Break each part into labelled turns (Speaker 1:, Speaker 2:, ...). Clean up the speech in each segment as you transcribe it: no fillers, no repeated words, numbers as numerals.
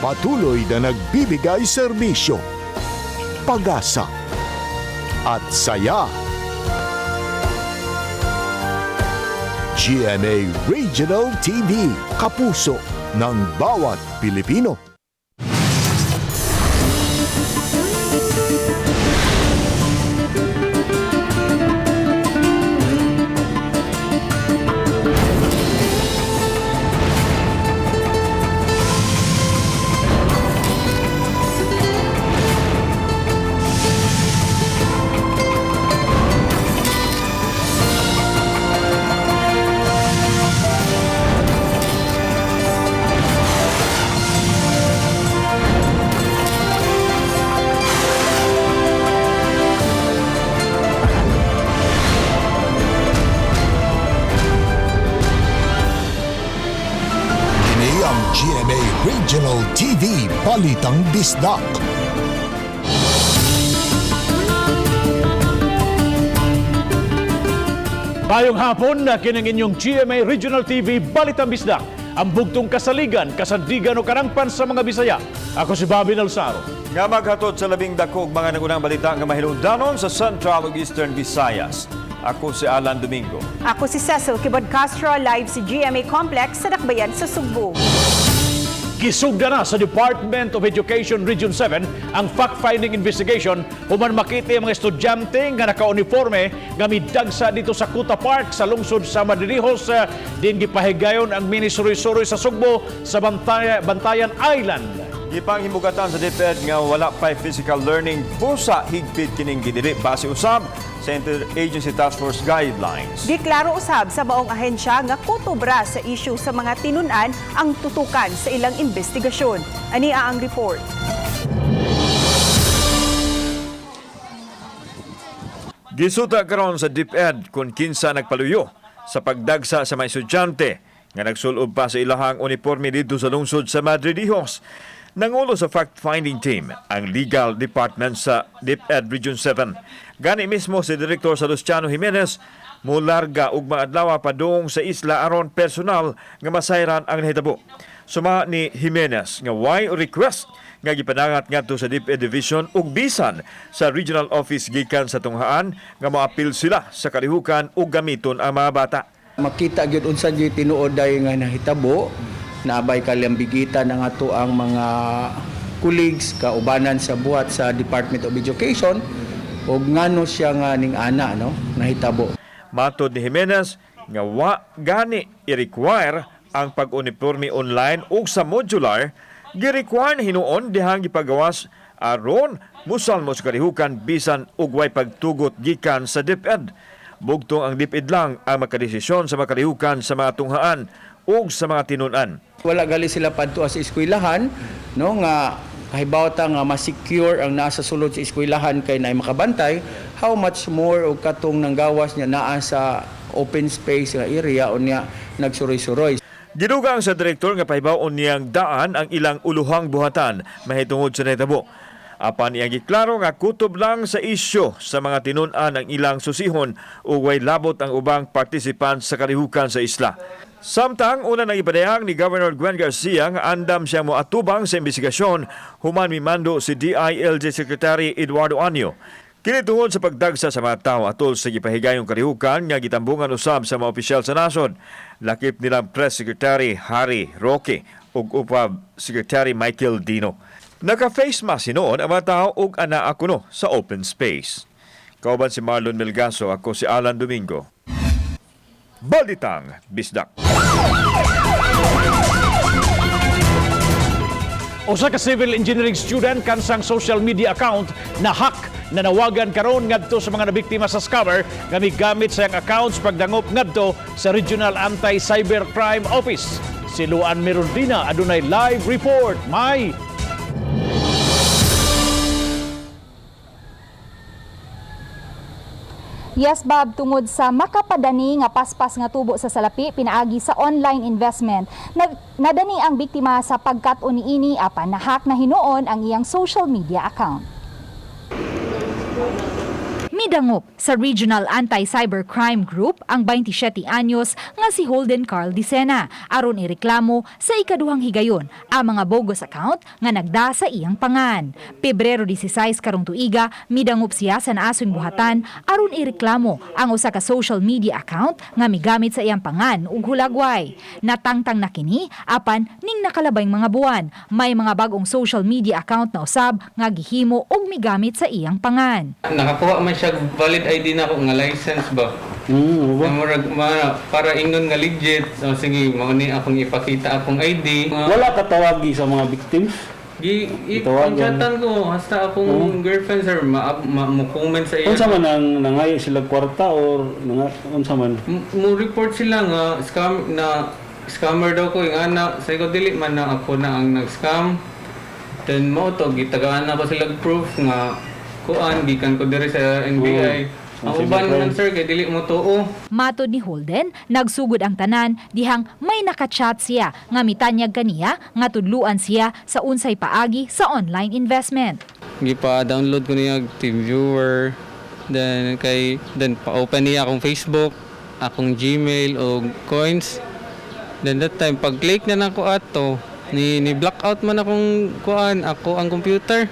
Speaker 1: Patuloy na nagbibigay serbisyo, pag-asa at saya. GMA Regional TV, kapuso ng bawat Pilipino. Kini ang GMA Regional TV Balitang Bisdak.
Speaker 2: Payong hapon na kining inyong GMA Regional TV Balitang Bisdak. Ang bugtong kasaligan, kasandigan o karangpan sa mga Bisaya. Ako si Bobby Nalsaro.
Speaker 3: Nga maghatod sa labing dako og mga nangunang balita nga mahinungdanon sa Central ug Eastern Visayas. Ako si Alan Domingo.
Speaker 4: Ako si Cecil Kibod Castro, live sa GMA Complex sa Dakbayan sa Sugbo.
Speaker 2: Gisugda na sa Department of Education Region 7 ang fact-finding investigation human makita ang mga estudyante nga naka-uniforme nga midagsa dito sa Kuta Park sa lungsod sa Madridijos, din gipahigayon ang mini suroy-suroy sa Sugbo sa Bantayan Island.
Speaker 3: Gipanghimugatan sa DepEd nga wala pa'y physical learning busa higpit kining gidili base usab sa Interagency Task Force guidelines.
Speaker 4: Giklaro usab sa maong ahensya nga kutubra sa issue sa mga tinunan ang tutukan sa ilang investigasyon. Ani ang report.
Speaker 3: Gisuta karon sa DepEd kung kinsa nagpaluyo sa pagdagsa sa mga estudyante nga nagsulob pa sa ilahang uniforme didto sa lungsod sa Madridijos. Nangulo sa fact-finding team ang legal department sa DepEd Region 7. Gani mismo si Direktor sa Luciano Jimenez mularga ug maadlaw padung sa isla aron personal nga masayran ang nahitabo. Suma ni Jimenez nga why request nga gipanangat ngadto sa DepEd Division ug bisan sa Regional Office gikan sa tunghaan nga moapil sila sa kalihukan ug gamiton ang mga bata.
Speaker 5: Makita gyud unsa gyud tinuod day nga nahitabo, naabay kalambigitan ang ato ang mga colleagues kaubanan sa buhat sa Department of Education ug ngano siya nga ning ana no nahitabo.
Speaker 3: Matod ni Jimenez nga wa gani i-require ang pag-uniforme online ug sa modular, gi-require na hinuon dihang gipagawas aron musalmo sa kalihukan bisan og way pagtugot gikan sa DepEd. Bugtong ang DepEd lang ang makadesisyon sa makalihukan sa mga tunghaan ug sa mga tinun-an.
Speaker 5: Wala gali sila padto sa eskwelahan no nga kahibaw ta nga ma-secure ang nasa sulod sa eskwelahan kay naay makabantay, how much more og katong nanggawas niya naa sa open space nga area unya nagsuroy-suroy.
Speaker 3: Gidugang sa direktor nga pahibaw-on niyang daan ang ilang uluhang buhatan mahitungod sa nahitabo. Apan iyang giklaro nga kutob lang sa isyu sa mga tinun-an ang ilang susihon ug way labot ang ubang participant sa kalihukan sa isla. Samtang una nang ipadayag ni Governor Gwen Garcia nga andam siya moatubang sa investigasyon human mimando si DILG Secretary Eduardo Anyo. Kini tungod sa pagdagsa sa mga tao atol sa gipahigayong kalihukan nga gitambungan usab sa mga opisyal sa nasod. Lakip nilang Press Secretary Harry Roque ug Upab Secretary Michael Dino. Naka-face mask hinuon ang mga tao ug anaa kuno sa open space. Kauban si Marlon Melgaso, ako si Alan Domingo. Balitang Bisdak.
Speaker 2: Usa ka civil engineering student kansang social media account na hack, nanawagan karon ngadto sa mga nabiktima sa scammer nga migamit sa iyang accounts pagdangop ngadto sa Regional Anti-Cybercrime Office. Si Luan Mirundina adunay live report. May
Speaker 6: Yes, Bob, tungod sa makapadani nga paspas nga tubo sa salapi pinaagi sa online investment. Nadani ang biktima sa pagkat-on niini apan nahack na hinuon ang iyang social media account. Midangop sa Regional Anti-Cybercrime Group ang 27 anyos nga si Holden Carl Dicena aron ireklamo sa ikaduhang higayon ang mga bogus account nga nagda sa iyang pangan. Pebrero 16 karong tuiga, midangop siya sa naasoy buhatan aron ireklamo ang usa ka social media account nga migamit sa iyang pangan ug hulagway. Natangtang na kini apan ning nakalabay mga buwan, may mga bagong social media account na usab nga gihimo ug migamit sa iyang pangan.
Speaker 7: Nakakuha man siya valid ID na ako nga license ba. Ba? Murag para ingon nga legit. So, sige, mao ni akong ipakita akong ID. Nga,
Speaker 8: Wala ka tawagi sa mga victims?
Speaker 7: Gi
Speaker 8: Itawagan.
Speaker 7: i-chatan ko hasta akong girlfriend, sir, ma mo comment sa iya.
Speaker 8: Unsa man ang nangayo sila kwarta or nanga, unsa man?
Speaker 7: Mo report sila nga scam na scammer daw ko yung ana. Say ko dili man na ako na ang nag-scam. Then mo to gitagaan ako sila og proof nga kuan gikan ko diri sa NBI.
Speaker 8: Oh,
Speaker 7: Ang uban
Speaker 8: cybercrime.
Speaker 7: man, sir, kay dili mo tuo.
Speaker 6: Matod ni Holden, nagsugod ang tanan dihang may nakachat siya nga mitanyag kaniya nga tudluan siya sa unsay paagi sa online investment.
Speaker 7: Gipa-download ko niya og TeamViewer. Then kay then pa-open niya akong Facebook, akong Gmail o coins. Then that time pag click na nako ato, ni ni blackout man akong kuan, ako ang computer.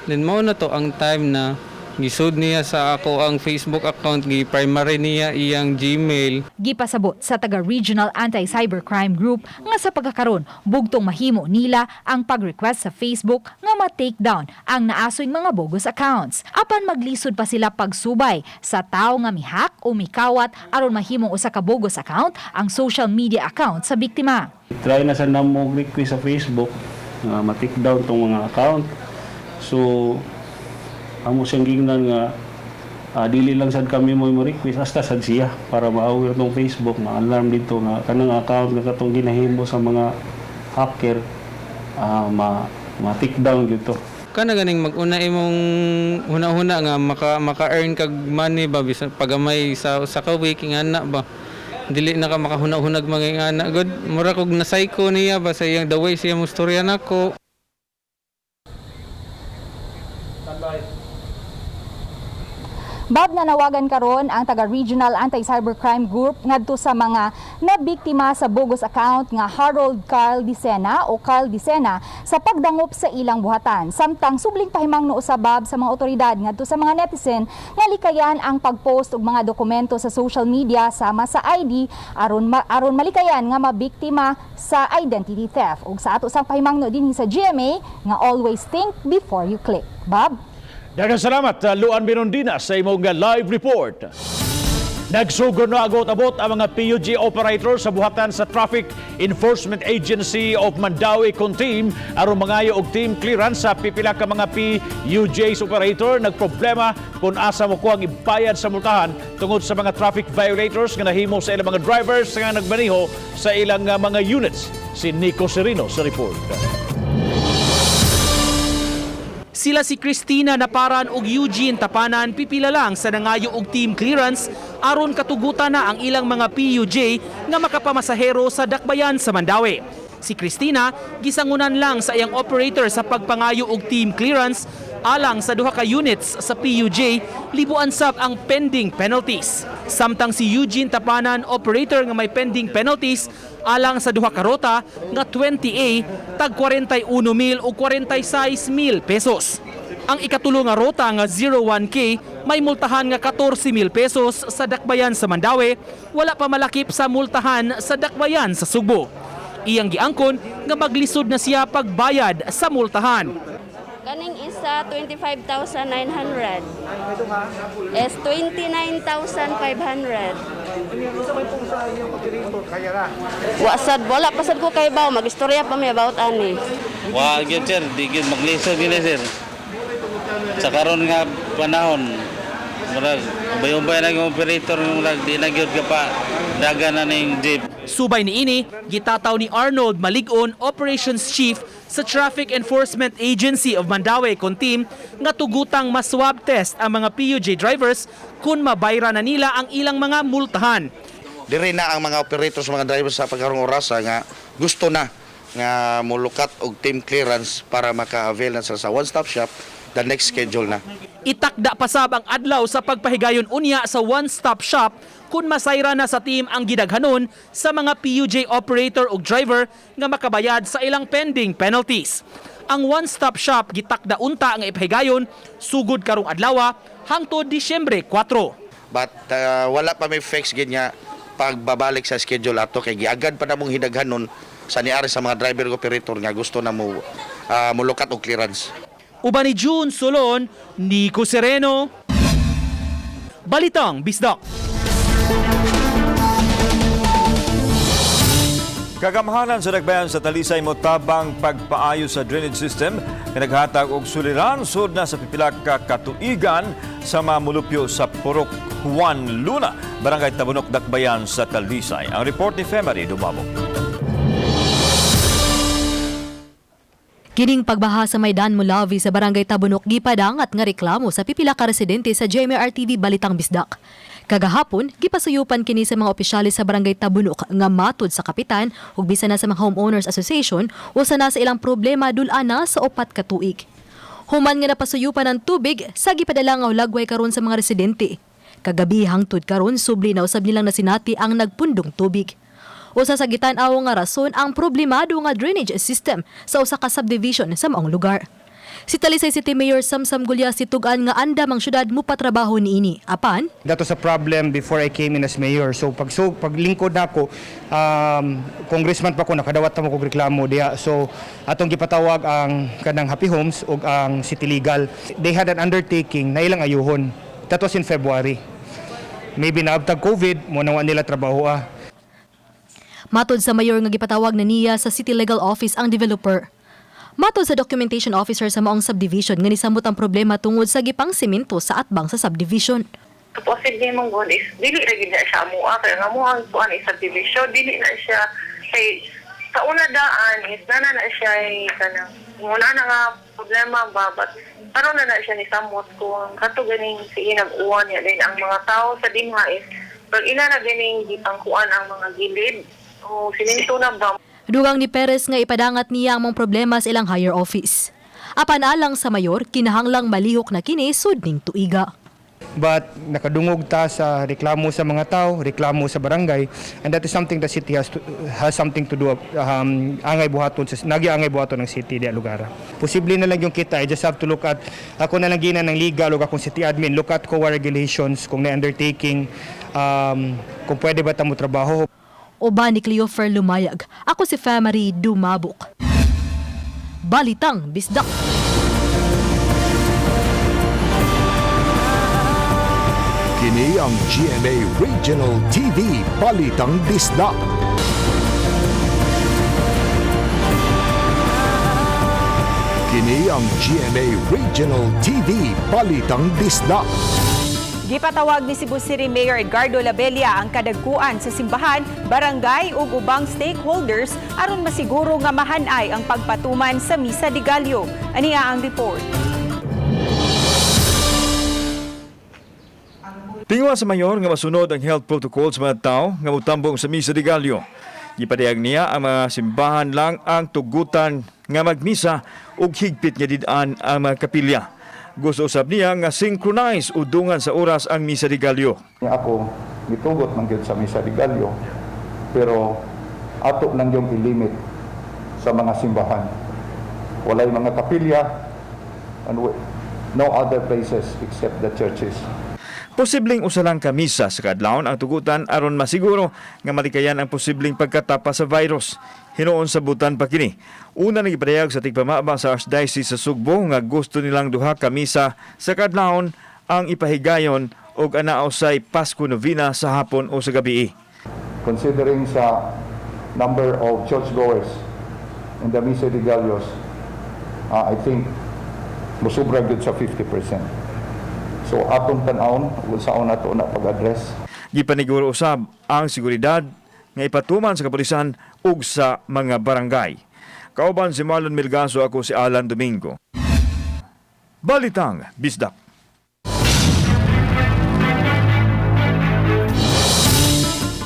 Speaker 7: Then mao na to ang time na gisud niya sa ako ang Facebook account, gi primary niya iyang Gmail.
Speaker 6: Gipasabot sa taga Regional Anti-Cybercrime Group nga sa pagkakaron bugtong mahimo nila ang pag-request sa Facebook nga ma-take down ang naasoy mga bogus accounts. Apan maglisod pa sila pagsubay sa tawo nga mihack o mikawat aron mahimong usa ka bogus account ang social media account sa biktima.
Speaker 8: Try na sa namo request sa Facebook nga ma-take down tong mga account. So amo siyang gingnan nga dili lang sad kami mo request, hasta sad siya para ma-aware tong Facebook, ma-alarm dito nga kanang account nga katong ginahimo sa mga hacker, ma ma-take down gyud to.
Speaker 7: Kana ganing mag-una imong huna-huna nga maka earn kag money ba bisan pagamay sa usa ka week ingana ba, dili na ka makahuna-hunag mga ingana good. Mura kog na psycho niya ba sa iyang the way siya mo storya nako.
Speaker 6: Bob, nanawagan karon ang taga Regional Anti-Cybercrime Group ngadto sa mga nabiktima sa bogus account nga Harold Carl Dicena o Carl Dicena sa pagdangop sa ilang buhatan. Samtang subling pahimangno usab, Bob, sa mga otoridad ngadto sa mga netizen nga likayan ang pagpost og mga dokumento sa social media sama sa ID aron malikayan nga mabiktima sa identity theft. Ug sa ato sang pahimangno dinhi sa GMA nga always think before you click. Bob?
Speaker 2: Daghang salamat, Luan Mirondina, sa imong live report. Nagsugod na agot-abot ang mga PUJ operator sa buhatan sa Traffic Enforcement Agency of Mandaue kon team aron mangayo og team clearance sa pipila ka mga PUJs operator nagproblema kung asa mo ang ibayad sa multahan tungod sa mga traffic violators nga nahimo sa ilang mga drivers nga nagmaniho sa ilang mga units. Si Nico Serino sa report.
Speaker 9: Sila si Christina Naparan ug Eugene Tapanan, pipila lang sa nangayo og team clearance aron katugutan na ang ilang mga PUJ nga makapamasahero sa dakbayan sa Mandaue. Si Christina gisangunan lang sa iyang operator sa pagpangayo og team clearance alang sa duha ka units sa PUJ, libuan sab ang pending penalties. Samtang si Eugene Tapanan, operator nga may pending penalties alang sa duha ka rota nga 20A tag 41 mil o 46 mil pesos. Ang ikatulo nga rota nga 01K may multahan nga 14 mil pesos sa dakbayan sa Mandaue, wala pa malakip sa multahan sa dakbayan sa Sugbo. Iyang giangkon nga maglisod na siya pagbayad sa multahan.
Speaker 10: Kaning isa, 25,900. Is 29,500. Wasad, wala pasad ko kay baw, magistorya pa mi about ani.
Speaker 11: Wa gyud, sir, di gyud maglisod gyud, sir. Sa karon nga panahon, murag ubay-ubay na yung operator, murag di na gyud ka pa dagan na ning jeep.
Speaker 9: Subay niini, gitataw ni Arnold Maligon, Operations Chief sa Traffic Enforcement Agency of Mandaue kon team, nga tugutang maswab test ang mga PUJ drivers kung mabayra na nila ang ilang mga multahan.
Speaker 12: Diri na ang mga operators, mga drivers sa pagkarong orasa nga gusto na nga mulukat og team clearance para maka-avail na sila sa one-stop shop. the next schedule na.
Speaker 9: Itakda pasab ang adlaw sa pagpahigayon unya sa one-stop shop kung masayra na sa team ang gidaghanon sa mga PUJ operator ug driver nga makabayad sa ilang pending penalties. Ang one-stop shop gitakda unta nga ipahigayon sugod karong adlaw hangtod Disyembre 4.
Speaker 12: But wala pa may fix gid nga pagbabalik sa schedule ato kay giagad pa namong hidaghanon sa niari sa mga driver operator nga gusto na mo mulukat og clearance.
Speaker 9: Uban ni June Solon, Nico Sereno, Balitang Bisdak.
Speaker 3: Kagamhanan sa Dakbayan sa Talisay motabang pagpaayo sa drainage system nga naghatag og suliran sud na sa pipila ka katuigan sa mga mulupyo sa Purok Juan Luna, Barangay Tabunok, Dakbayan sa Talisay. Ang report ni Femary Dumabok.
Speaker 13: Kining pagbaha sa Maydan Mulavi sa Barangay Tabunok gipadangat nga reklamo sa pipila ka residente sa GMA-RTV Balitang Bisdak. Kagahapon, gipasuyupan kini sa mga opisyalis sa Barangay Tabunok nga matud sa kapitan ug bisan na sa mga Homeowners Association usa na sa ilang problema dul-an na sa 4 ka tuig. Human nga napasuyupan ang tubig, sa gipadala nga hulagway karon sa mga residente. Kagabi hangtod karon subli na usab nilang nasinati ang nagpundong tubig. Usa sa gitan-aw nga rason ang problemado nga drainage system sa usa ka subdivision sa maong lugar. Si Talisay City Mayor Samsam Gulya situg-an nga andam ang syudad mupatrabaho niini. Apan,
Speaker 5: That was a problem before I came in as mayor. So paglingkod nako, congressman pa ko, nakadawat mo kog reklamo diha. So atong gipatawag ang kanang Happy Homes ug ang City Legal. They had an undertaking na ilang ayuhon. That was in February. Maybe naabtag COVID, mo nawa nila trabaho ah.
Speaker 13: Matod sa mayor nga gipatawag na niya sa City Legal Office ang developer. Matod sa documentation officer sa maong subdivision nga nisamot ang problema tungod sa gipang simento sa atbang sa subdivision.
Speaker 14: Posible mong good is dili ra gid na siya amoa kay ang amoang kuan is subdivision, dili na siya kay sa una daan is nana na siya ay kanang muna na nga problema ba, but karon na na siya ni samot kung kato ganing sige nag-uwan niya din ang mga tao sa dinha is pag ina na ganing gipangkuan ang mga gilid o siminto na ba.
Speaker 13: Dugang ni Perez nga ipadangat niya ang mga problema sa ilang higher office. Apan alang sa mayor, kinahanglang malihok na kini sud ning tuiga.
Speaker 5: But nakadungog ta sa reklamo sa mga tao, reklamo sa barangay, and that is something the city has something to do, angay buhaton sa nagi angay buhaton ng city diya lugar. Posible na lang yung kita, I just have to look at ako na lang gina ng legal ug akong city admin, look at COA regulations kung na undertaking, kung pwede ba ta mo trabaho.
Speaker 13: Uban ni Cleofer Lumayag. Ako si Famary Dumabok. Balitang Bisdak.
Speaker 1: Kini ang GMA Regional TV Balitang Bisdak. Kini ang GMA Regional TV Balitang Bisdak.
Speaker 4: Gipatawag ni Cebu City Mayor Edgardo Labella ang kadagkuan sa simbahan, barangay ug ubang stakeholders aron masiguro nga mahanay ang pagpatuman sa Misa de Gallo. Aniya ang report.
Speaker 3: Tinguha sa mayor nga masunod ang health protocol sa mga tao nga mutambong sa Misa de Gallo. Gipadayag niya ang mga simbahan lang ang tugutan nga magmisa ug higpit nga did-an ang mga kapilya. Gusto usab niya nga synchronize o dungan sa oras ang Misa de Gallo.
Speaker 15: Ako mitugot man gyud sa Misa de Gallo, pero ato lang yung ilimit sa mga simbahan. Walay mga kapilya and no other places except the churches.
Speaker 3: Posibleng usa lang ka misa sa kadlawon ang tugutan aron masiguro nga malikayan ang posibleng pagkatapa sa virus. Hinuon sa butan pa kini. Una nang gipadayag sa tigpamaba sa Archdiocese sa Sugbo nga gusto nilang duha ka misa sa kadlawon ang ipahigayon og anaa say Pasko Novena sa hapon o sa gabi.
Speaker 15: Considering sa number of churchgoers in the Misa de Gallos, I think musubra gyud sa 50%. So atong tan-awon ug saon nato na pag-address.
Speaker 3: Gipaniguro usab ang seguridad nga ipatuman sa kapulisan ug sa mga barangay. Kauban si Marlon Milgaso, ako si Alan Domingo. Balitang Bisdak.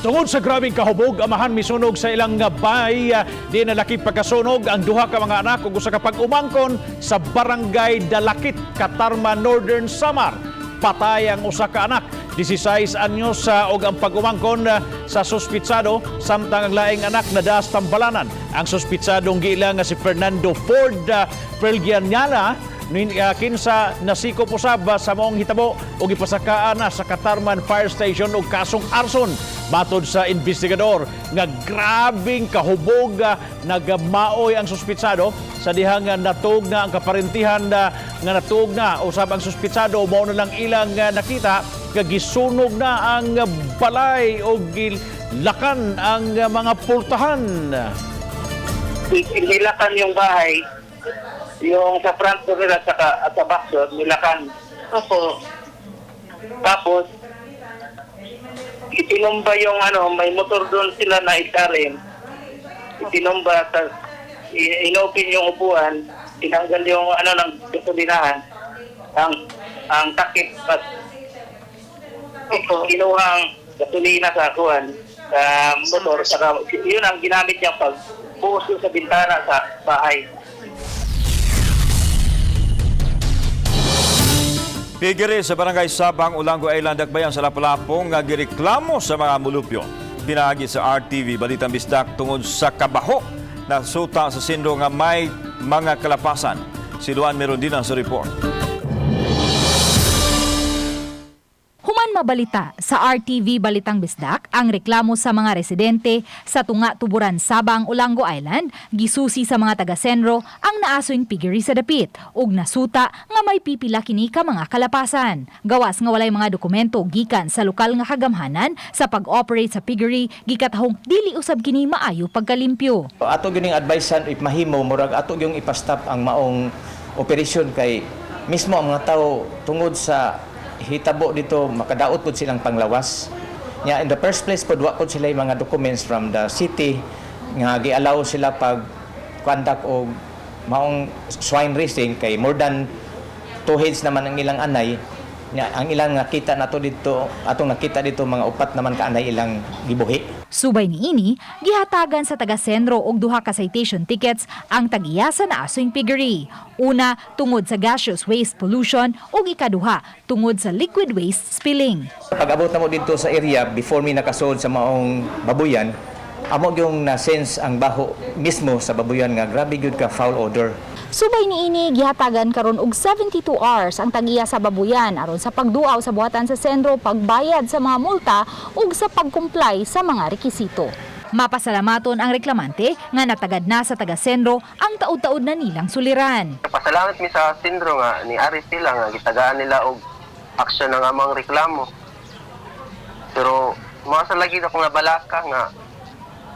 Speaker 2: Tungod sa grabeng kahubog, amahan misunog sa ilang bay, di nalaki pagkasunog ang duha ka mga anak ug usa ka pag-umangkon sa Barangay Dalakit, Catarman, Northern Samar. Patay ang usa ka anak, 16 anyos sa og ang pag-umangkon sa suspitsado, samtang ang laing anak nadaas tambalanan. Ang suspitsadong giila nga si Fernando Ford Pergianyala kinsa nasikop usab sa maong hitabo ug gipasakaan na sa Catarman Fire Station og kasong arson. Matod sa investigador nga grabing kahubog, nagmaoy ang suspitsado sa dihang natug na ang kaparentihan nga natug na usab ang suspitsado, mao na lang ilang nakita nga gisunog na ang balay ug gilakan ang mga pultahan.
Speaker 16: Nilakan yung bahay, yung sa front door nila saka at sa back door, nilakan. Opo. Tapos, itinumba yung ano, may motor doon sila na isarin. Itinumba, tas inopen yung upuan, tinanggal yung ano ng gasolinahan, ang takip, pas kinuha ang gasolina sa kuan, sa motor, saka yun ang ginamit niya pag buhos sa bintana sa bahay.
Speaker 3: Pigiri sa Barangay Sabang, Olango Island, Dakbayan sa Lapu-Lapu nga gireklamo sa mga mulupyo. Pinaagi sa RTV Balitang Bisdak tungod sa kabaho na suta sa sendro nga may mga kalapasan. Si Luan Merondina sa report.
Speaker 6: Human mabalita sa RTV Balitang Bisdak ang reklamo sa mga residente sa Tunga Tuburan, Sabang, Olango Island, gisusi sa mga taga-senro ang naasoing piggery sa dapit ug nasuta nga may pipila kini ka mga kalapasan. Gawas nga walay mga dokumento gikan sa lokal nga kagamhanan sa pag-operate sa piggery, gikatahong dili usab kini maayo pagkalimpyo.
Speaker 17: Ato gyud ning advice if mahimo, murag ato gyung ipastop ang maong operation kay mismo ang mga tao tungod sa hitabo dito makadaot pud silang panglawas. Nya in the first place pod wa pud sila yung mga documents from the city nga gi-allow sila pag conduct og maong swine racing kay more than 2 heads naman ang ilang anay. Nya ang ilang nakita nato dito, atong nakita dito mga upat naman ka anay ilang gibuhi.
Speaker 6: Subay niini, gihatagan sa taga-sentro og duha ka citation tickets ang tag-iya sa naasoing piggery. Una, tungod sa gaseous waste pollution ug ikaduha, tungod sa liquid waste spilling.
Speaker 17: Pag abot na mo dito sa area, before mi nakasod sa maong babuyan, amo yung na-sense ang baho mismo sa babuyan nga grabe gyud ka foul odor.
Speaker 6: Subay niini, gihatagan karon og 72 hours ang tag-iya sa babuyan aron sa pagduaw sa buhatan sa sentro, pagbayad sa mga multa ug sa pag-comply sa mga rekisito. Mapasalamaton ang reklamante nga natagad na sa taga-sentro ang taud-taud na nilang suliran.
Speaker 18: Pasalamat mi sa sindro nga ni ari sila nga gitagaan nila og aksyon ng amang reklamo. Pero mga sa lagi akong nabalaka nga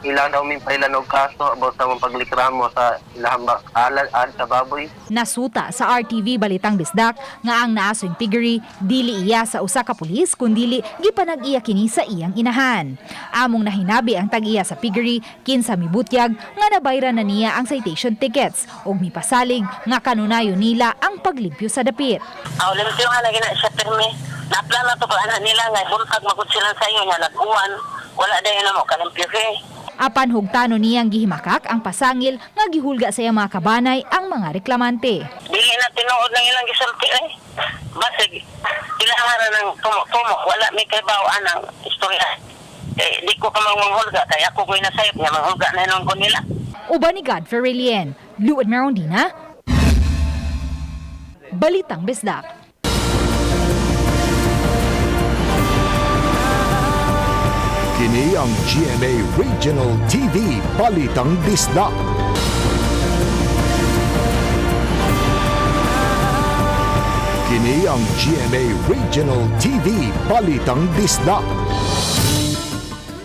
Speaker 18: ilang daw min pailan og kaso about sa among paglikramo sa ilahang alad ad sa baboy.
Speaker 6: Nasuta sa RTV Balitang Bisdak nga ang naasoing piggery dili iya sa usa ka pulis kundili gipanag-iya kini sa iyang inahan. Among nahinabi ang tag-iya sa piggery kinsa mibutyag nga nabayran na niya ang citation tickets ug mipasalig nga kanunayon nila ang paglimpyo sa dapit.
Speaker 16: Aw, limpyo nga lagi na siya pirmi. Naplano to pa anak nila nga buntag magud sila sa iyo nga nag-uwan. Wala dayon na mo kalimpyo eh.
Speaker 6: Apan hugtano niyang gihimakak ang pasangil nga gihulga sa iyang mga kabanay ang mga reklamante.
Speaker 16: Dili na tinuod ng ilang gisulti eh. Basig ilang ra ng tumo-tumo, wala mi kay anang istorya. Eh, di ko ka manghulga kay ako ko'y nasayop nga manghulga na hinon ko nila.
Speaker 6: Uban ni Godfrey Relien, Luod Merondina, Balitang Bisdak.
Speaker 1: Kini ang GMA Regional TV Balitang Bisdak. Kini ang GMA Regional TV Balitang Bisdak.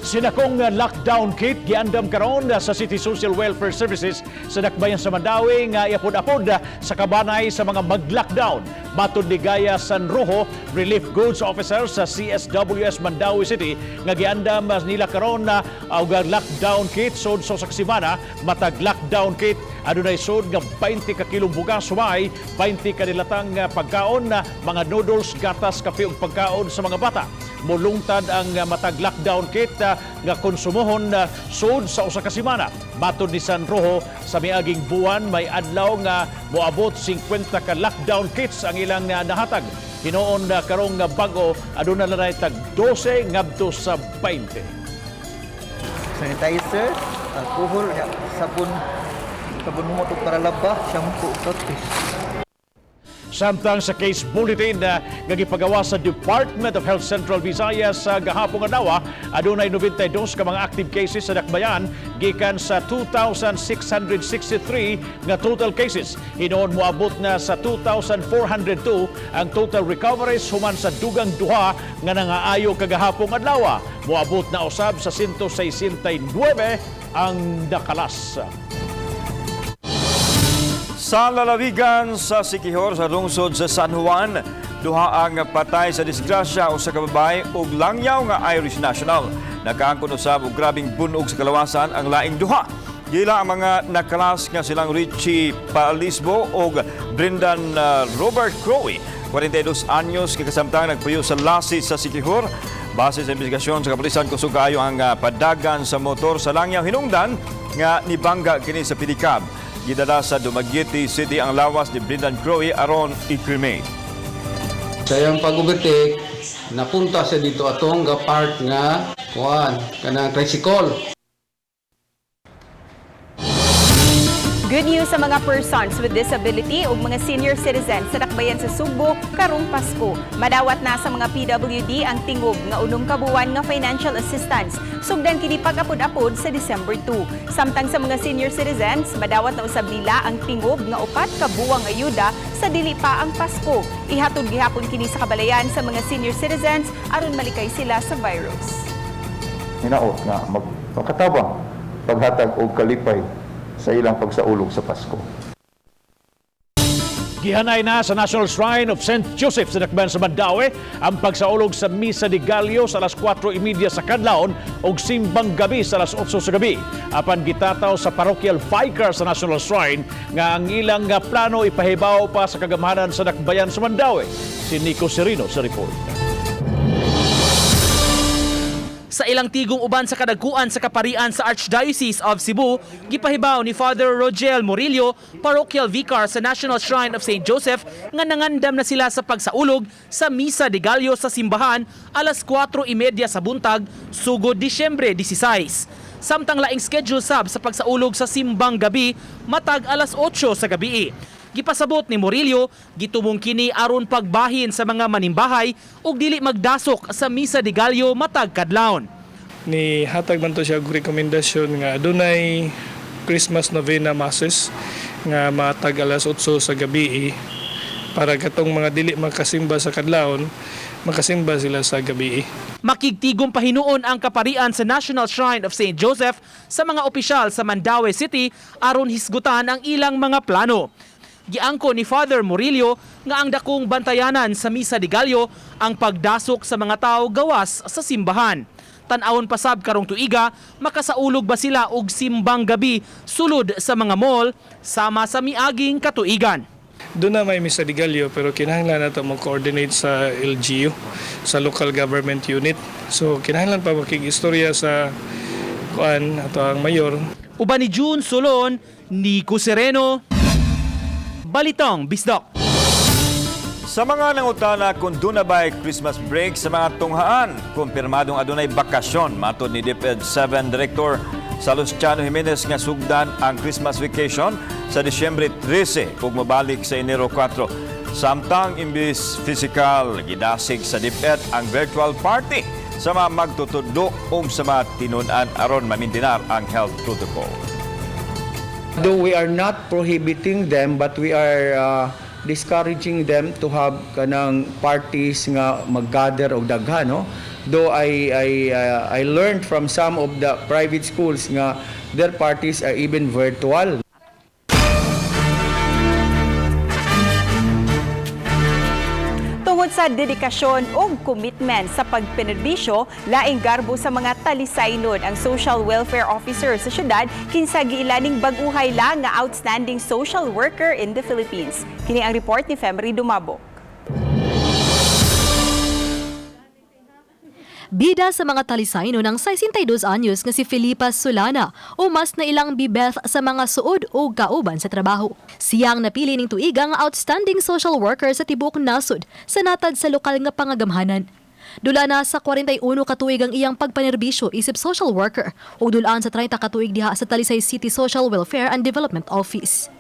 Speaker 2: Sinakong lockdown kit giandam karon sa City Social Welfare Services sa Dakbayan sa Mandaue nga iapod-apod sa kabanay sa mga mag-lockdown. Matod ni Gaya Sanrojo, Relief Goods Officer sa CSWS Mandaue City, nga giandam nila karon og lockdown kit sod sa usa ka semana matag lockdown kit. Adunay sud nga 20 ka kilong bugas, sumay 20 ka dilatang pagkaon, mga noodles, gatas, kape ug pagkaon sa mga bata. Mulungtad ang matag lockdown kit nga konsumuhon sud sa usa ka semana. Matod ni San Rojo, sa miaging buwan may adlaw nga moabot 50 ka lockdown kits ang ilang nahatag. Hinuon na karong nga bag-o aduna na tag 12 ngadto sa 20.
Speaker 19: Sanitizer, alcohol, sabon, sabon mo para laba, shampoo, toothpaste.
Speaker 2: Samtang sa case bulletin na nga gipagawa sa Department of Health Central Visayas sa gahapong adlaw, adunay 92 ka mga active cases sa dakbayan gikan sa 2,663 nga total cases. Hinuon moabot na sa 2,402 ang total recoveries human sa dugang duha nga nangaayo kagahapong adlaw. Moabot na usab sa 169 ang nakalas.
Speaker 3: Sa lalawigan sa Siquijor sa lungsod sa San Juan, duha ang patay sa disgrasya, usa ka babae ug langyaw nga Irish national. Nakaangkon usab og grabeng bunog sa kalawasan ang laing duha. Gila ang mga nakalas nga silang Richie Palisbo ug Brendan Robert Crowe, 42 anyos, kakasamtang nagpuyo sa Lasi sa Siquijor. Base sa investigasyon sa kapulisan, kusog kaayo ang padagan sa motor sa langyaw hinungdan nga nibangga kini sa pedicab. Gidala sa Dumaguete City ang lawas ni Brendan Crowe aron i-cremate.
Speaker 20: Sa iyang pag-overtake, napunta siya dito atong ga park nga kuan kanang tricycle.
Speaker 4: Good news sa mga persons with disability ug mga senior citizens sa dakbayan sa Sugbo karong Pasko. Madawat na sa mga PWD ang tingob nga 6 ka buwan nga financial assistance. Sugdan kini pag-apod-apod sa December 2. Samtang sa mga senior citizens, madawat na usab nila ang tingob nga 4 ka buwang ayuda sa dili pa ang Pasko. Ihatod gihapon kini sa kabalayan sa mga senior citizens aron malikay sila sa virus.
Speaker 15: Hinaot nga magpakatabang paghatag og kalipay sa ilang pagsaulog sa Pasko.
Speaker 2: Gihanay na sa National Shrine of St. Joseph sa dakbayan sa Mandaue ang pagsaulog sa Misa de Gallo sa alas 4:30 sa kadlawon ug simbang gabi sa alas 8 sa gabi. Apan gitataw sa parochial vicar sa National Shrine nga ang ilang plano ipahibaw pa sa kagamhanan sa dakbayan sa Mandaue. Si Nico Serino sa report.
Speaker 9: Sa ilang tigong uban sa kadagkuan sa kaparian sa Archdiocese of Cebu, gipahibaw ni Father Rogel Murillo, parochial vicar sa National Shrine of St. Joseph, nga nangandam na sila sa pagsaulog sa Misa de Gallo sa simbahan alas 4:30 sa buntag, sugod Disyembre 16. Samtang laing schedule sab sa pagsaulog sa simbang gabi, matag alas 8 sa gabi. Gipasabot ni Murillo, gitumong kini aron pagbahin sa mga manimbahay ug dili magdasok sa Misa de Gallo matag kadlawon.
Speaker 21: Ni hatag man to siya og rekomendasyon nga adunay Christmas novena masses nga matag alas 8 sa gabi para katong mga dili makasimba sa kadlawon, makasimba sila sa gabi.
Speaker 9: Makigtigom pahinuon ang kaparian sa National Shrine of St. Joseph sa mga opisyal sa Mandaue City aron hisgutan ang ilang mga plano. Giangko ni Father Murillo nga ang dakong bantayanan sa Misa de Gallo ang pagdasok sa mga tao gawas sa simbahan. Tan-awon pasab karong tuiga, makasaulog ba sila og simbang gabi sulod sa mga mall sama sa miaging katuigan.
Speaker 21: Doon na may Misa de Gallo pero kinahanglan nato mo-coordinate sa LGU, sa local government unit. So kinahanglan pa makig-istorya sa kuan ato ang mayor.
Speaker 9: Uban ni June Solon, Nico Sereno, Balitang Bisdak.
Speaker 3: Sa mga nangutana kung duna ba'y Christmas break sa mga tunghaan, kumpirmadong adunay bakasyon. Matod ni DepEd 7 Director Salustiano Jimenez nga sugdan ang Christmas vacation sa Disyembre 13 ug mobalik sa Enero 4. Samtang imbis physical, gidasig sa DepEd ang virtual party sa mga magtutudlo ug sa mga tinun-an aron mamintinar ang health protocol.
Speaker 5: Though we are not prohibiting them, but we are discouraging them to have kanang parties nga mag-gather og daghan, no? Though I learned from some of the private schools nga their parties are even virtual.
Speaker 4: Tungod Tungod sa dedikasyon ug commitment sa pagpenerbisyo, laing garbo sa mga Talisaynon ang social welfare officer sa syudad kinsa giilaning bag-uhay lang nga outstanding social worker in the Philippines. Kini ang report ni Femery Dumabok.
Speaker 13: Bida sa mga Talisaynon ang 62 anyos nga si Felipa Solana o mas na ilang bibeth sa mga suod o kauban sa trabaho. Siyang napili ning tuiga nga outstanding social worker sa tibuok nasod sa natad sa lokal nga pangagamhanan. Dula na sa 41 ka tuig ang iyang pagpanerbisyo isip social worker ug dulaan sa 30 ka tuig diha sa Talisay City Social Welfare and Development Office.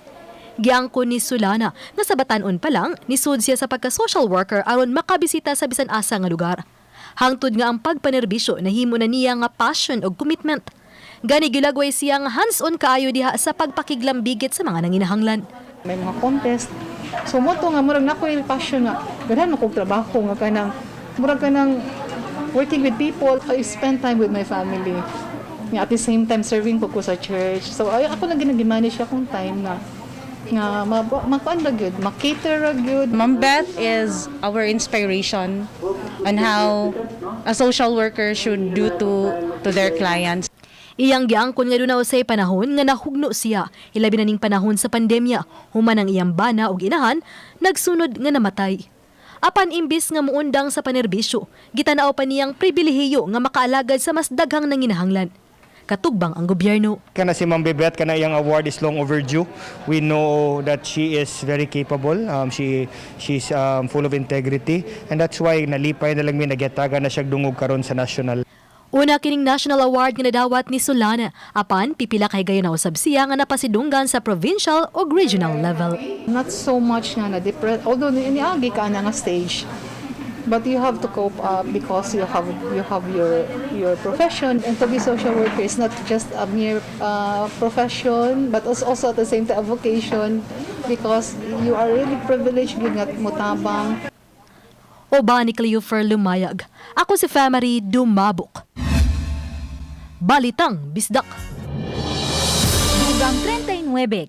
Speaker 13: Giangkon ni Solana nga sa batan-on pa lang nisud siya sa pagka-social worker aron makabisita sa bisan asa nga lugar. Hangtod nga ang pagpanerbisyo nahimo na niya nga passion ug commitment. Gani gilagway siya nga hands-on kaayo diha sa pagpakiglambigit sa mga nanginahanglan.
Speaker 8: May mga contest. So mo to nga murag na ko yung passion nga ganahan mo kog trabaho nga kanang murag kanang working with people. I spend time with my family. Nga at the same time serving ko sa church. So ay ako lang ginag-manage akong time nga nga makuan ra gyud, ma-cater ra gyud.
Speaker 22: Ma'am Beth is our inspiration on how a social worker should do to their clients.
Speaker 13: Iyang giangkon nga duna usay panahon nga nahugno siya, ilabi na ning panahon sa pandemya, human ang iyang bana ug inahan nagsunod nga namatay. Apan imbis nga muundang sa panerbisyo, gitanaw pa niyang pribilehiyo nga makaalagad sa mas daghang nanginahanglan. Katugbang ang gobyerno.
Speaker 23: Kana si Ma'am Bebet, kana iyang award is long overdue. We know that she is very capable. She's full of integrity, and that's why nalipay na lang mi nagyataga na siya dungog karon sa national.
Speaker 13: Una kining national award nga nadawat ni Solana, apan pipila kay gayon na usab siya nga napasidunggan sa provincial o regional level.
Speaker 8: Not so much nga na depressed, although niagi ka na nga stage. But you have to cope up because you have your profession, and to be social worker is not just a mere profession but also at the same time a vocation, because you are really privileged gyud nga motabang.
Speaker 13: Uban ni Cleofer Lumayag. Ako si Family Dumabok. Balitang Bisdak.
Speaker 6: Dugang 39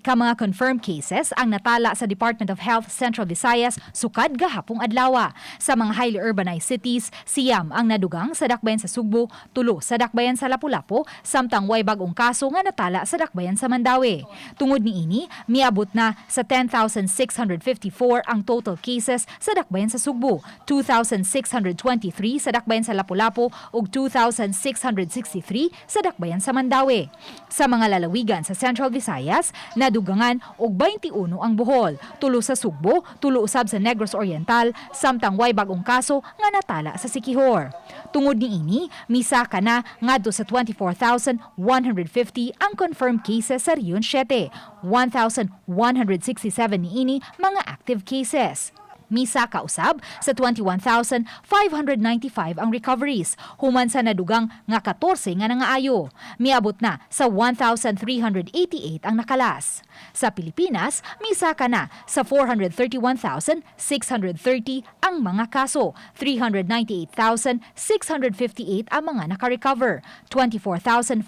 Speaker 6: ka mga confirmed cases ang natala sa Department of Health Central Visayas sukad gahapong adlaw. Sa mga highly urbanized cities, 9 ang nadugang sa dakbayan sa Sugbo, 3 sa dakbayan sa Lapu-Lapu, samtang way bag-ong kaso nga natala sa dakbayan sa Mandaue. Tungod niini, miabot na sa 10,654 ang total cases sa dakbayan sa Sugbo, 2,623 sa dakbayan sa Lapu-Lapu ug 2,663 sa dakbayan sa Mandaue. Sa mga lalawigan sa Central Visayas, nadugangan og 21 ang Bohol, 3 sa Sugbo, 3 usab sa Negros Oriental, samtang way bag-ong kaso nga natala sa Siquijor. Tungod niini, misaka na ngadto sa 24,150 ang confirmed cases sa Region 7, 1,167 niini mga active cases. Misaka usab sa 21,595 ang recoveries, human sa nadugang nga 14 nga nangaayo. Miabot na sa 1,388 ang nakalas. Sa Pilipinas, misaka na sa 431,630 ang mga kaso, 398,658 ang mga nakarecover, 24,580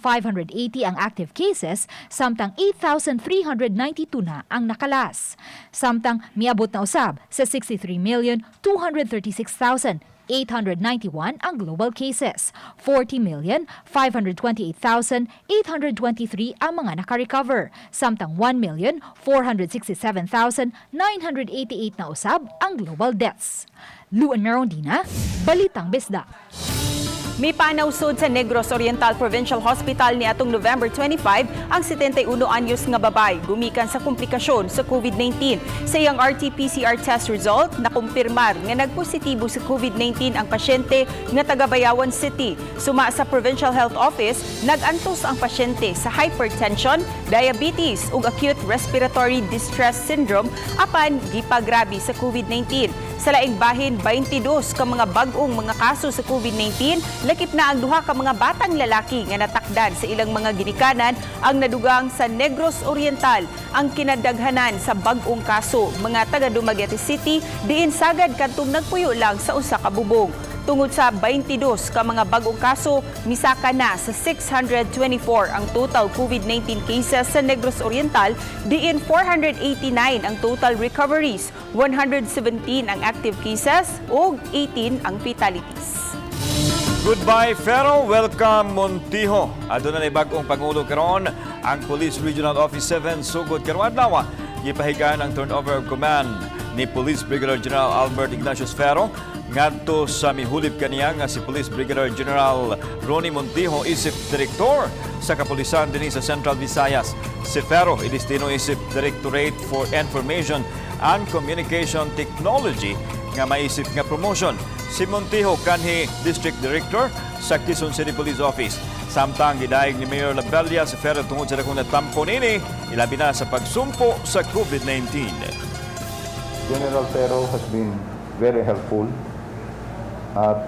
Speaker 6: ang active cases, samtang 8,392 na ang nakalas. Samtang miabot na usab sa 63,236,891 ang global cases, 40,528,823 ang mga nakarecover, samtang 1,467,988 na usab ang global deaths. Luan Merondina, Balitang Bisdak.
Speaker 4: Mipanawsod sa Negros Oriental Provincial Hospital ni atong November 25 ang 71 anyos nga babay gumikan sa komplikasyon sa COVID-19. Sa iyang RT-PCR test result, nakumpirmar nga nagpositibo sa COVID-19 ang pasyente nga taga Bayawan City. Suma sa Provincial Health Office, nag-antos ang pasyente sa hypertension, diabetes ug acute respiratory distress syndrome apan gipagrabe sa COVID-19. Sa laing bahin, 22 ka mga bag-ong mga kaso sa COVID-19, lakip na ang duha ka mga batang lalaki nga natakdan sa ilang mga ginikanan ang nadugang sa Negros Oriental. Ang kinadaghanan sa bag-ong kaso, mga taga Dumaguete City, diin sagad kadtong nagpuyo lang sa usa ka bubong. Tungod sa 22 ka mga bag-ong kaso, misaka na sa 624 ang total COVID-19 cases sa Negros Oriental, diin 489 ang total recoveries, 117 ang active cases ug 18 ang fatalities.
Speaker 3: Goodbye Ferro, welcome Montijo. Aduna na bag-ong pangulo karon ang Police Regional Office 7 sugod karong adlaw. Gipahigayon ang turnover of command ni Police Brigadier General Albert Ignatius Ferro ngadto sa mihulip kaniya nga si Police Brigadier General Ronnie Montijo isip direktor sa kapulisan dinhi sa Central Visayas. Si Ferro idestino isip Directorate for Information and Communication Technology nga maisip nga promotion. Si Montijo kanhi District Director sa Quezon City Police Office. Samtang gidayeg ni Mayor Labella si Ferro tungod sa dakong natampo nini, ilabi na sa pagsumpo sa COVID-19.
Speaker 15: General Ferro has been very helpful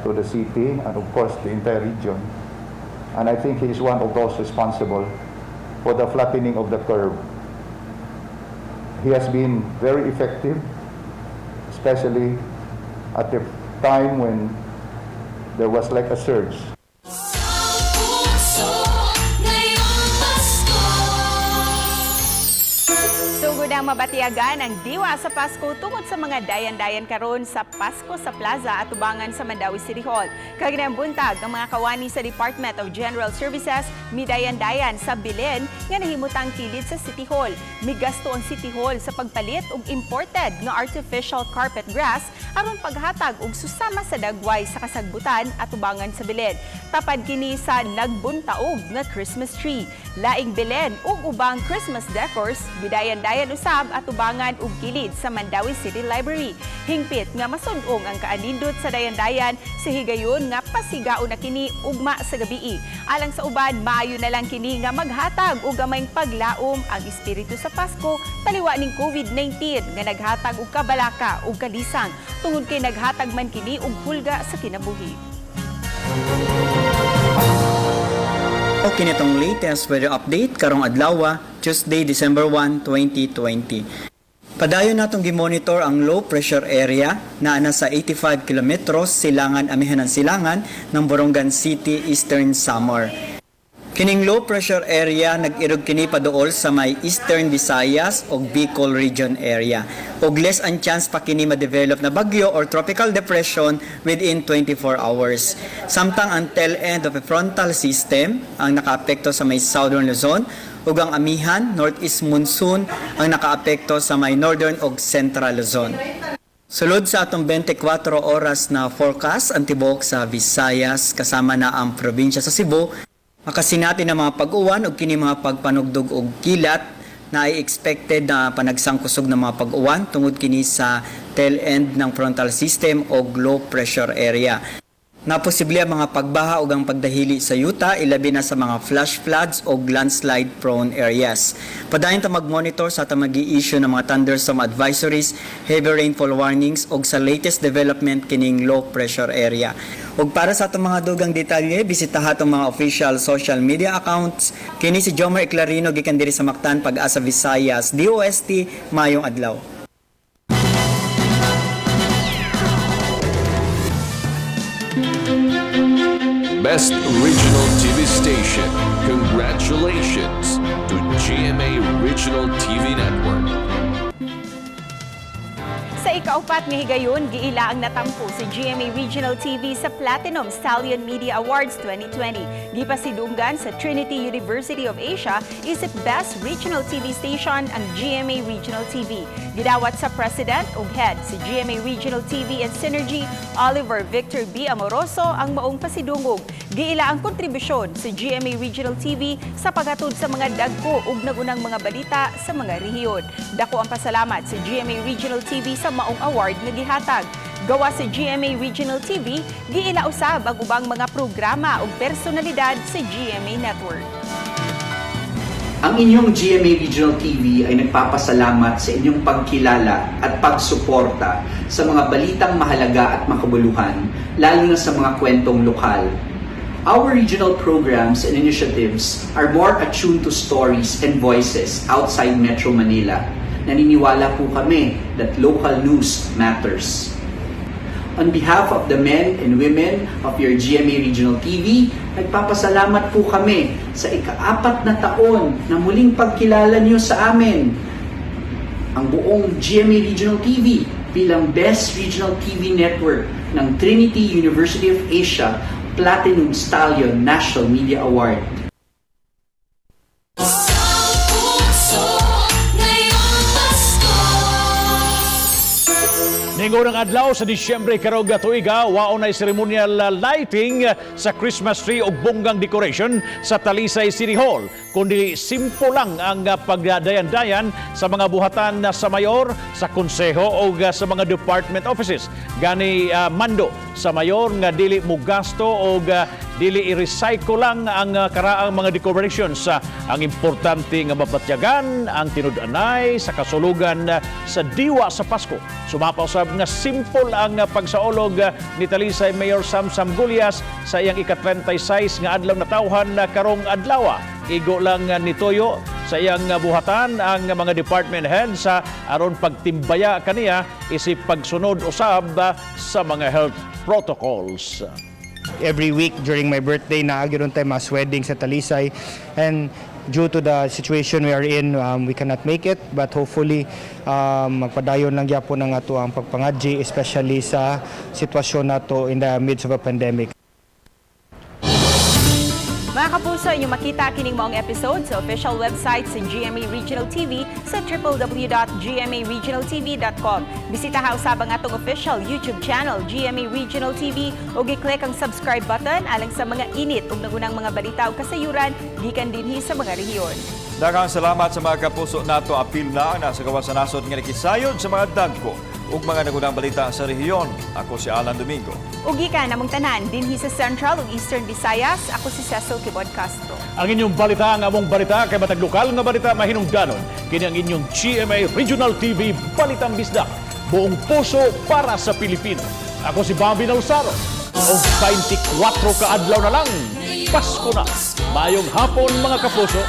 Speaker 15: to the city and, of course, the entire region. And I think he is one of those responsible for the flattening of the curve. He has been very effective, especially at the time when there was like a surge.
Speaker 7: Puso ngayong Pasko.
Speaker 4: Sugod ang mabatiagan ang diwa sa Pasko tungod sa mga dayan-dayan karon sa Pasko sa Plaza atubangan sa Mandaue City Hall. Kaganang buntag, ang mga kawani sa Department of General Services midayan-dayan sa Belen nga nahimutang kilid sa City Hall. Migasto ang City Hall sa pagpalit og imported nga artificial carpet grass aron paghatag og susama sa dagway sa kasagbutan atubangan sa Belen. Tapad kini sa nagbuntaog nga Christmas tree. Laing Belen ug ubang Christmas decors gidayan-dayan usab atubangan ug kilid sa Mandaue City Library. Hingpit nga masudong ang kaanindot sa dayan-dayan sa higayon nga pasigaon na kini ugma sa gabii. Alang sa uban, maayo na lang kini nga maghatag og gamayng paglaom ang espiritu sa Pasko taliwa ning COVID-19 nga naghatag og kabalaka ug kalisang tungod kay naghatag man kini og hulga sa kinabuhi.
Speaker 10: Okay nitong latest weather update karong adlaw, Tuesday, December 1, 2020. Padayon natong gimonitor ang low pressure area na nasa 85 kilometros silangan amihanan silangan ng Borongan City, Eastern Samar. Kining low pressure area nag-irog kini paduol sa may Eastern Visayas ug Bicol Region area. Ug less ang chance pa kini ma-develop na bagyo or tropical depression within 24 hours. Samtang ang tail end of a frontal system ang nakaapekto sa may Southern Luzon ug ang amihan northeast monsoon ang nakaapekto sa may Northern ug Central Luzon. Sulod sa atong 24 oras na forecast, ang tibuok sa Visayas kasama na ang probinsya sa Cebu makasinati ng mga pag-uwan ug kini mga pagpanugdog og kilat na ay expected na panagsang kusog ng mga pag-uwan tungod kini sa tail end ng frontal system o low pressure area. Naposible ang mga pagbaha ug ang pagdahili sa yuta, ilabi na sa mga flash floods o landslide prone areas. Padayon ta mag-monitor sa atong magi-issue ng mga thunderstorm advisories, heavy rainfall warnings ug sa latest development kining low pressure area. Ug para sa atong mga dugang detalye, bisitaha atong mga official social media accounts. Kini si Jomer Eclarino gikan diri sa Mactan, Pag-asa Visayas, DOST, maayong adlaw.
Speaker 11: Best Regional TV Station. Congratulations to GMA Regional TV Network.
Speaker 4: Sa ikaupat nga higayon, giila ang natampo sa GMA Regional TV sa Platinum Stallion Media Awards 2020. Gipasidunggan sa Trinity University of Asia isip Best Regional TV Station ang GMA Regional TV. Gidawat sa President ug Head sa GMA Regional TV and Synergy, Oliver Victor B. Amoroso, ang maong pasidungog. Giila ang kontribusyon sa GMA Regional TV sa paghatod sa mga dagko ug nagunang mga balita sa mga rehiyon. Dako ang pasalamat sa GMA Regional TV sa maong award nga gihatag. Gawa sa GMA Regional TV, giila usab ang ubang mga programa ug personalidad sa GMA Network.
Speaker 24: Ang inyong GMA Regional TV ay nagpapasalamat sa inyong pagkilala at pagsuporta sa mga balitang mahalaga at makabuluhan, lalo na sa mga kwentong lokal. Our regional programs and initiatives are more attuned to stories and voices outside Metro Manila. Naniniwala po kami that local news matters. On behalf of the men and women of your GMA Regional TV, nagpapasalamat po kami sa 4 na taon na muling pagkilala niyo sa amin, ang buong GMA Regional TV, bilang Best Regional TV Network ng Trinity University of Asia Platinum Stallion National Media Award.
Speaker 7: Puso ngayong Pasko.
Speaker 2: Ningunang adlaw sa Disyembre karong tuiga, wao na ceremonial lighting sa Christmas tree ug bonggang decoration sa Talisay City Hall. Kundi simple lang ang pagdayan-dayan sa mga buhatan sa mayor, sa konseho o sa mga department offices. Gani mando sa mayor nga dili mo gasto o dili i-recycle lang ang karaang mga decorations. Ang importante nga mabatyagan ang tinud-anay sa kasulugan sa diwa sa Pasko. Sumapa usab nga simple ang pagsaulog ni Talisay Mayor Samsam Gullas sa iyang ika-36 nga adlaw natawhan karong adlaw. Igo lang nituyo sa iyang buhatan ang mga department heads sa aron pagtimbaya kaniya isip pagsunod usab sa mga health protocols.
Speaker 23: Every week during my birthday, naa gyud tay mass wedding sa Talisay, and due to the situation we are in, we cannot make it, but hopefully magpadayon lang gyapon ang ato ang pagpangadji, especially sa sitwasyon nato in the midst of a pandemic.
Speaker 4: Mga kapuso, inyong makita kining maong episode sa official website sa GMA Regional TV sa www.gmaregionaltv.com. Bisitaha usab ang atong official YouTube channel, GMA Regional TV, ug i-click ang subscribe button alang sa mga init ug nagunang mga balita ug kasayuran gikan dinhi sa mga rehiyon.
Speaker 3: Daghang salamat sa mga kapuso nato. Apil na ang nasa gawas sa nasod nga nakisayod sa mga dagko ug mga nagunang balita sa rehiyon. Ako si Alan Domingo.
Speaker 4: Ug gikan namong tanan dinhi sa Central ug Eastern Visayas, ako si Cecil Kibod Castro.
Speaker 2: Ang inyong balita, ang among balita, kay matag lokal nga balita mahinungdanon. Kini ang inyong GMA Regional TV Balitang Bisdak. Buong puso para sa Pilipino. Ako si Bobby Nausaro. Og 24 ka adlaw na lang, Pasko na. Maayong hapon, mga kapuso.